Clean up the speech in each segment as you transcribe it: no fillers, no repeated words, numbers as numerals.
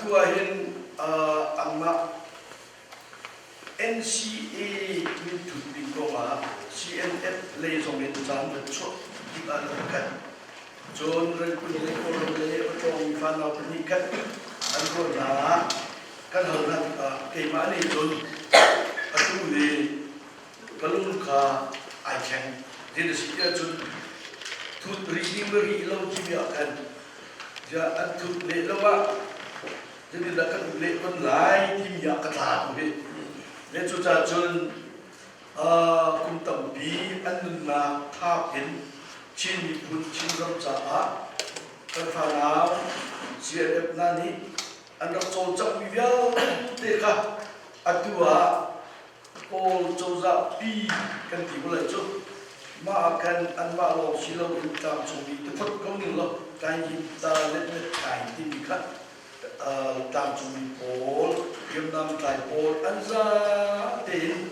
Atu ahhin anmah NCA minthut ding kongah CNF lei zong in caan van chuah tik ah rak khat. Cun Rangoon le Kawlram le a tlawngmi fanau pahnih khat an ruah hna ah kan hal hna tikah keimah nih cun atu hi ka lung kha ai thleng. Tin a si tiah cun thut rih ding le rih lo timi ah khan tiah an thut leh lo ah zeitindah kan um leh ton lai timi ah ka tla tu hi. Le cucaah cun kum tampi an nunnak thap in Chin miphun Chinram caah kan fanau CNF hna nih an rak cawlcanghmi vialte kha atu ah Kawl cozah pi kan ti ko lai cu. Mah ah khan anmah lawng si loin tlangcungmi ti phot ko ning law kai him ta letmet kai timi kha tlangcungmi pawl hriamnam tlai pawl an za tein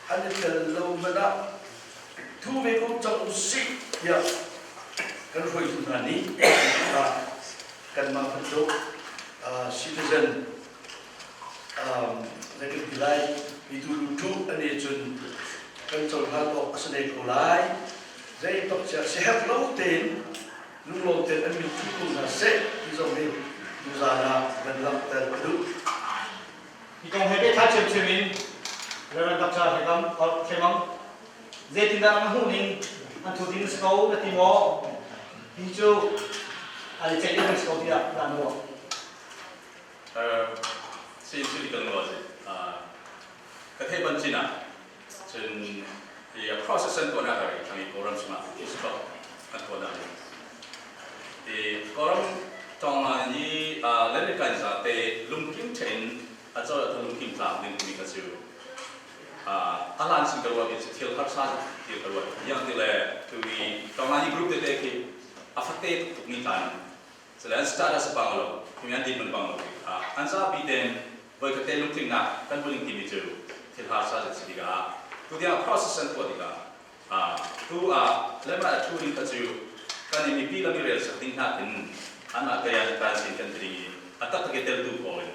an i tel lo hmanh ah thu ve ko cang usih tiah kan hruaitu hna nih kanmah bantuk citizen na kan ti lai mi tu lu an i cun kan cohlan awk a si ne ko lai. Zei tok cia siherh lo tein lunglawm tein an min thu ko hna seh ti zong hi tuzaan ah van langhter ka duh. Hi kong he pehtlai ṭhiamṭhiam in Reverend Dr. Hekam Hlemang zeitindah na hmuh ning an thu ding si ko na ti maw? Hi cu an i ceih ding si ko tiah dah na ruah? Si cu kan ruah si. Ka theih ban cin ah cun hi process an tuahnak ah thang i Kawlram chungah peace talk an tuahnak ni. I Kawlram tong i lele za te lungkim thein a cawl a lungkim tlang ding timi kha cu a hlan sin ka ruah mi cu thil harsa thil ka ruat. Yang ti le tu i tong i group tete khi a fate tuk tuk mi tlan. Selain status bang lo, an dirhmun bang lo an zapi tein voikhat te lungtlinnak kan buling timi cu thil harsa zet si tikah tu tiang process an tuah tikah tu ah lemah a thu ding kha cu kan i mipi lam i rel sak ding hna khin anmah kaya kan sin kan ti ding i a taktak i teltu pawl in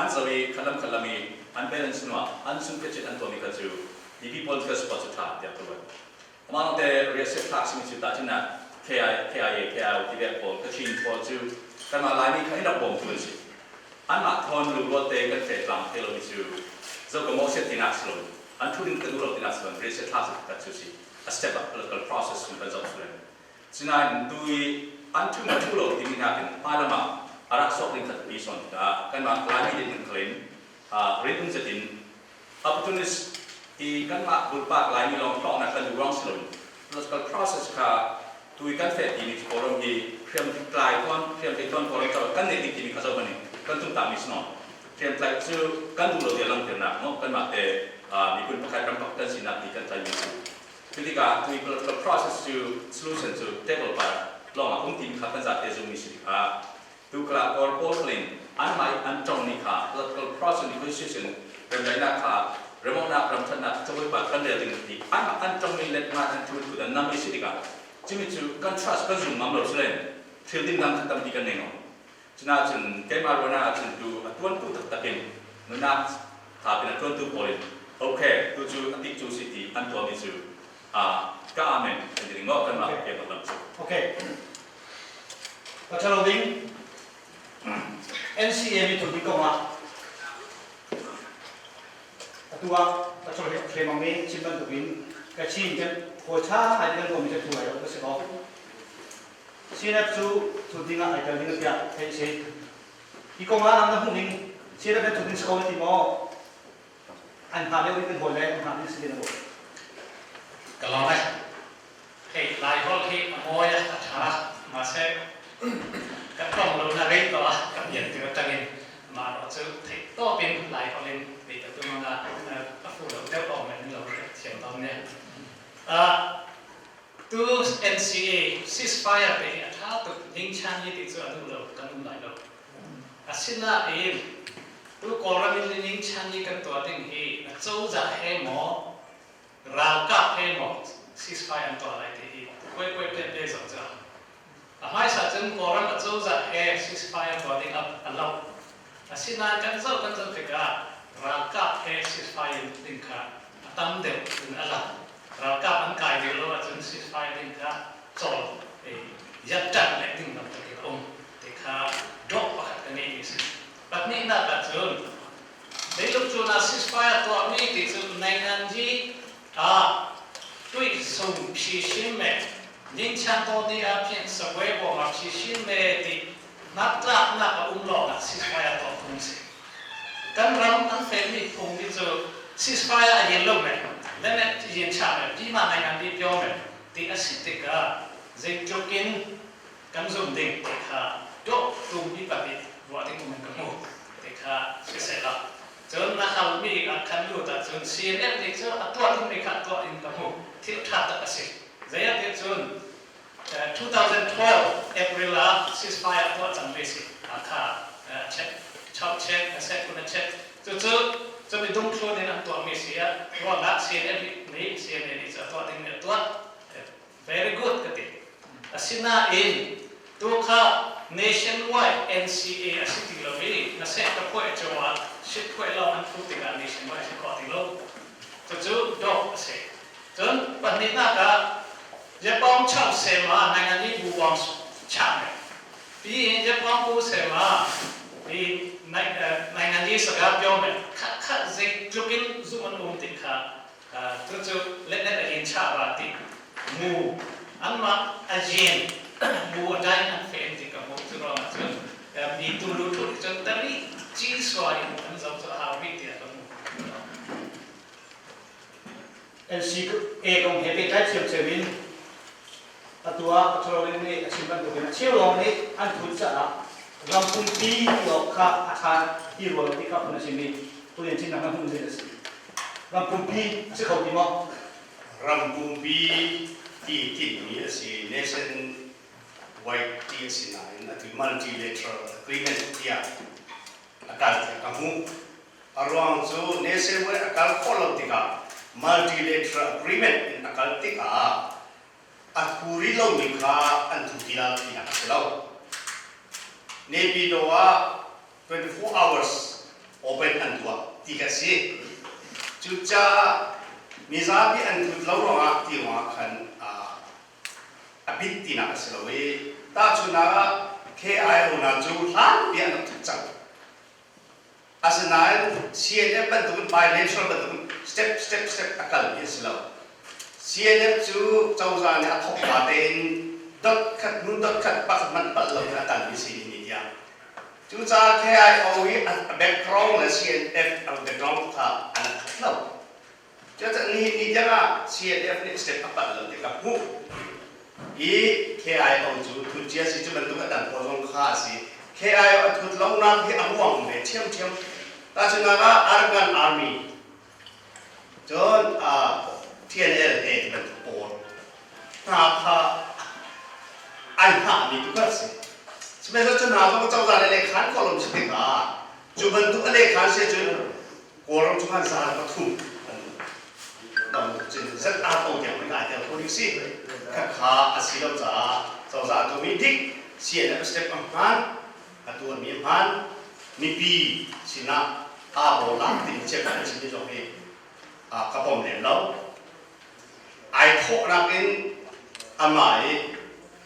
an zo i khalam khalam i an balance hnuah an sung kecit an tuahmi kha cu mipi political support cu ṭha tiah ka ruat. Amah te riahseh thlak simi cu tahchun ah KI, KIA, KIO ti vek pawl, Kachin pawl cu kanmah Laimi kha in rak bawmtu an si. Anmah thawn lungrual te kan feh tlang thei lomi cu zo ka mawhchiat tinak si lo, an thu ding ka duh lo tinak si lo, riahseh thlak cu pakhat cu si. A step up political process cu kan zoh sual. Sinain tu i an thu ma thu lo timi nakin hmailam ah a rak sawk ding kha pi sawn tikah kanmah Laimi nih kan claim rin um zetin opportunist i kanmah pumpak Laimi lawng hlawknak kan duh ruang si loin political process kha tu i kan feh timi forum hi hriamtlai ton hriamtlai ton forum cu kan neih ding timi kha zoh hmanh kan tumtahmi si no hriamtlai cu kan duh lo dia langhternak no kanmah te miphun pakhat ram pakhat kan sinak ti kan tlaimi si. Cu tikah tu i political process cu solution cu table par lawngah um timi kha kan zate zummi si tikah tu kala kawl pawl khalin anmah i an tong ni kha political process negotiation remdaihnak kha remawhnak ramthatnak cabuai pa kan rel ding ti anmah an tong mi let ma an thu tu dan nam i si tikah cimi cu kan trust kan zum ngam lo silen thil ding dang kha tampi kan nei ngo cuna cun keimah ruana ah cun tu a tuantu taktak in nunak tha pin a tuantu pawl in okay tu cu a tik cu si ti an tuah mi cu a ka amen kan ti ding maw kan mah ke lam cu. Okay. Ka ṭhalo ding NCA mi thutmi kong ah atu ah ka ṭhalo hleng mi chim bantukin Kachin kan hawi ṭha ngai kan ruahmi cu thu lai lo ka si ko. CNF cu thut ding ah ai tel ding tiah theih si. Hi kong ah na hmuh ning CNF nan thut ding si ko na ti maw? An hngah lio in kan hawi le an hngah ding si na ruah. Ka lawm e. Hei, Laiholh hi a mawi a, a ṭha. Mahse, ka tong lo na rei tawh a, ka pian tir aṭangin mah cu theih tawp in Laiholh in vei ta tum anga a fu lo deuh awm in lo thiam tawn ne. Tu NCA ceasefire te hi a ṭha tuk ding chan hi ti cu a duh lo kan um lai lo. Asinain tu Kawlram in ning chan hi kan tuah ding hi a cozah he maw ralkap he maw ceasefire an tuah lai ti hi kuai kuai pen te zong cu. A hmaisa cun Kawlram acozah he ceasefire tuah ding a lo. Asinain kan zoh kan zoh tikah ralkap he ceasefire ding kha a tam deuh in a lang. Ralkap an kai deuh lo ahcun ceasefire ding kha cawl yatṭan leh ding bantuk in a um ti kha dawh pakhat ka ngeihmi a si. Pahnihnak ahcun zeitluk cu na ceasefire tuahmi ti cu nainganji ah tuihsung phi me Ning-chan taw ni ah khin sakuai bawm ah phi me ti hnatlaknak a um lawngah ceasefire tuah phung a si. Kan ram an felmi phung hi cu ceasefire a yen lo me, le yen cha me, pi ma ngai ngan pi pyo me ti a si tikah zeitluk in kan zum ding ti kha dawh tum hi pahnih ruah ding um in ka hmu ti kha siseh la. Cun na halmi ah khan lut ahcun CNN nih cu a tuah dingmi kha tuah in ka hmu. Thil ṭha tak a si. Zei ah tiah cun 2012 April ah ceasefire tuah cangmi si. Kha check chau check a sek kun a check. Cucu cu mi dungthlun in an tuahmi si ah ruangah CNN nih CNN nih cu a tuah dingmi a tuah. Very good ka ti. Asinain tu kha nationwide NCA a si ti lo i na seh ka phuai cu ah shit phuai lawng an phu tikah nationwide si khawh ti lo. Cucu dawh a si. Cun pahnihnak ah Japan chau sema nangani bu bong cha me. Pi Japan bu sema i nangani saga pyo me khat khat zeitluk in zum an um ti kha Cucu letnet a yin chah ra ti mu anmah a yin mu a dai an fen ti ka hmuh cu ruangah cun mi tu lu thut cun tari ci sua in an zoh cu a hau rih tiah ka hmuh. LCA kong he pehtlai thiamthiam in atu ah patrolling nih a chim bantukin a cheu lawng nih an thut caah ram pumpi ti awk kha a ṭha ti rua lo ti kha phun a chim i tulian chin na hmuh ning a si. Ram pumpi a si kho ti maw? Ram pumpi ti tinhmi a si. Nation wide ti a si nain atu multilateral agreement tiah a kal tiah ka hmuh. A ruang cu nation wide a kal khawh lo tikah multilateral agreement in a kal tikah a thu rih lomi kha an thu ti lai tinak a si lo. Naypyidaw ah 24 hours open an tuah ti kha si. Cucaah mizapi an thut lo ruangah ti ruangah khan a bit tinak a si lo i tahchunhnak ah KIO hna cu hlanpi an rak thut cang. Asinain CNF bantukin bilateral bantukin step step step a kalmi a si lo. CNF cu cozah nih a thawkka tein dot khat hnu dot khat pakhat hmanh palh loin a kalmi si ni tiah. Cucaah KIO hi a background le CNF a background kha an khat lo. Cucaah nihin ni tiang ah CNF nih step a palh lo ti ka hmuh. I KIO cu thut cia si cu bantuk a dang pawl zong kha a si. KIO a thut lonak hi a ruang ve ṭhiamṭhiam. Tahchunhnak ah Arakan Army cun TNLA ti bantuk pawl hna kha ai hngahmi tu kha a si. Sihmanhsehlaw cu hna zong cozah le lekhan khawh lo si tikah cu bantuk a lekhan si cun Kawlram cu khan zan pathum an dam cun zat aa ko tiang in ai tel kho ding si. Khakha a si lo caah cozah tuahmi dik CNF step a hmaan a tuahmi a hmaan mipi sinah aa bawl lang timi cheukhat an chimmi zong hi ka pom lem lo. Ai thawhnak in amah i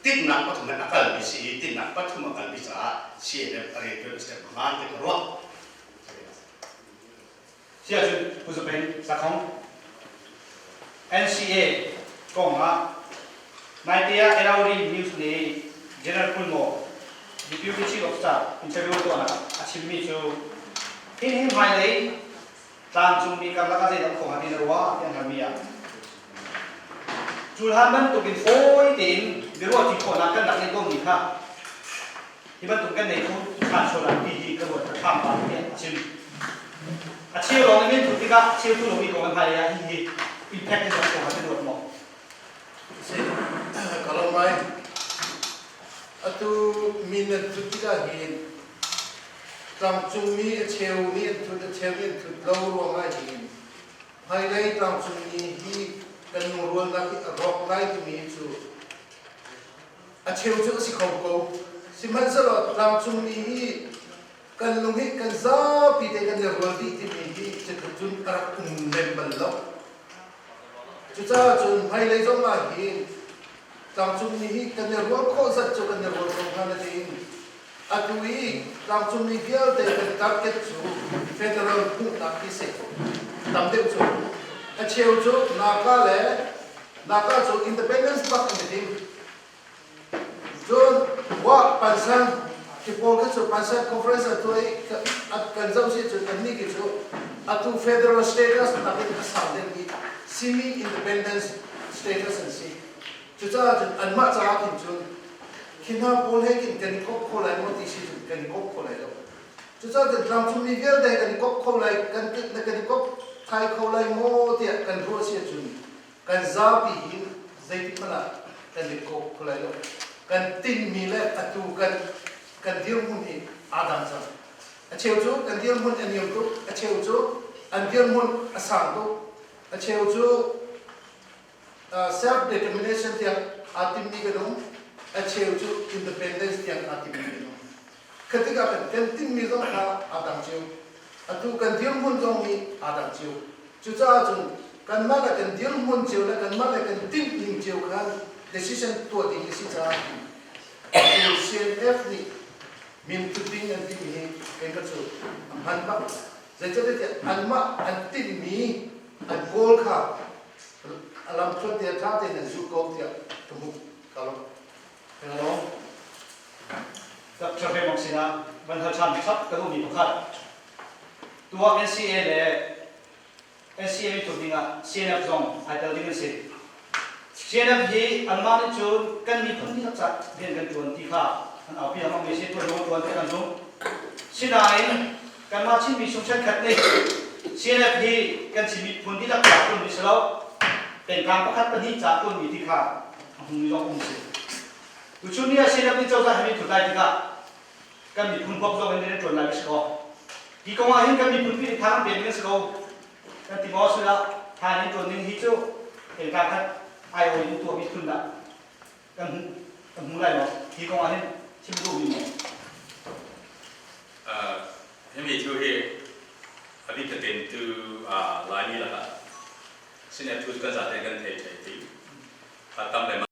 tinhnak pathum in a kalmi si i tinhnak pathum a kalmi caah CNF a riantuan step a hmaan ti ka ruah. Siahcun Pu Za Peng Sakhong NCA kong ah naite ah Elawri News nih General Pulmo Deputy Chief of Staff interview tuahnak a chimmi cu hin hi hmailei tlangcungmi karlak ah zeidah kong ah ti na ruah ti an halmi ah cu hlan bantukin fawi tein biaruah ṭi khawhnak kan rak ngeih komi kha Hi bantuk kan nei kho ṭhan sual lai ti hi ka ruat ka ṭham pah tiah a chim. A cheu lawng in men thut tikah a cheu tu lomi kong an hmailei ah hihi impact in rak kong ah kan ruat maw? Si, ka lawm ngai. Atu min an thut tikah hin tlangcungmi a cheu nih an thut, a cheu nih an thut lo ruangah hin hmailei tlangcungmi hi kan lungrualnak hi a rawk lai timi cu. A cheu cu a si kho ko. Sihmanhsehlaw tlangcungmi hi kan lung hi kan zapi te kan i rual dih timi hi cutluk cun a rak um lem bal lo. Cucaah cun hmailei zong ah hin tlangcungmi hi kan i rual khawh zat cu kan i rual ko hnga na tiin atu i tlangcungmi vialte kan target cu federal hmuhnak hi si tam deuh cu a cheu cu Naka le Naka cu independence bak an i tim. Cun Wah Pansan khi pawl kha cu Pansan conference an tuah i kan zoh si cun annih khi cu atu federal status nakin a sang deuhmi semi independence status an si. Cucaah cun anmah caah khin cun khi hna pawl he khin kan i kop kho lai maw ti si cun kan i kop kho lai lo. Cucaah cun tlangcungmi vialte kan i kop kho lai kan kan i kop thai kho lai maw tiah kan ruah si ahcun kan zapi hin zeitik hmanh ah kan i kawp kho lai lo. Kan tinhmi le atu kan kan dirhmun hi aa dang cang. A cheu cu kan dirhmun a niam tuk, a cheu cu an dirhmun a sang tuk, a cheu cu self determination tiang aa timmi kan um, a cheu cu independence tiang aa timmi kan um. Kha tikah kan kan timmi zong kha aa dang cio. Atu kan dirhmun zong hi aa dang cio. Cucaah cun kanmah le kan dirhmun cio le kanmah le kan timh ning cio khan decision tuah ding a si caah atu CNF nih min thut ding an timi hi kei ka cu a hman bak. Zeicahtiah anmah an timhmi an goal kha a lamthluan te ṭha tein an zulh ko tiah ka hmuh. Ka lawm. Hello. Dr. Raymond sinah van hal ṭhan chap ka duhmi pakhat. Tuah NCA le NCA mi tuk dingah CNF zong ai tel ding an si. CNF hi anmah nih cun kan miphun dihlak cah rian kan ṭuan ti kha an aupi lengmang mi si tuan ṭuan ti kan zumh. Sinain kanmah Chinmi chung chenkhat nih CNF hi kan Chin miphun dihlak cah ṭuanmi si lo, pengtlang pakhat pahnih cah ṭuanmi ti kha a hmumi zong um si. Tuchun ni ah CNF nih cozah he min thut lai tikah kan miphun huap zong in rian ṭuan lai ka si ko. Hi kong ah hin kan miphun pi nih tha kan pek ding a si ko. Kan ti maw sila tha nih ṭuan ding hi cu engka khat aiawh in tuahmi phun dah kan hmu kan hmu lai maw? Hi kong ah hin chim duhmi maw? Himi thu hi a bik tatin tu Laimi lakah CNF thu cu kan zate kan thei thei ti. Tam le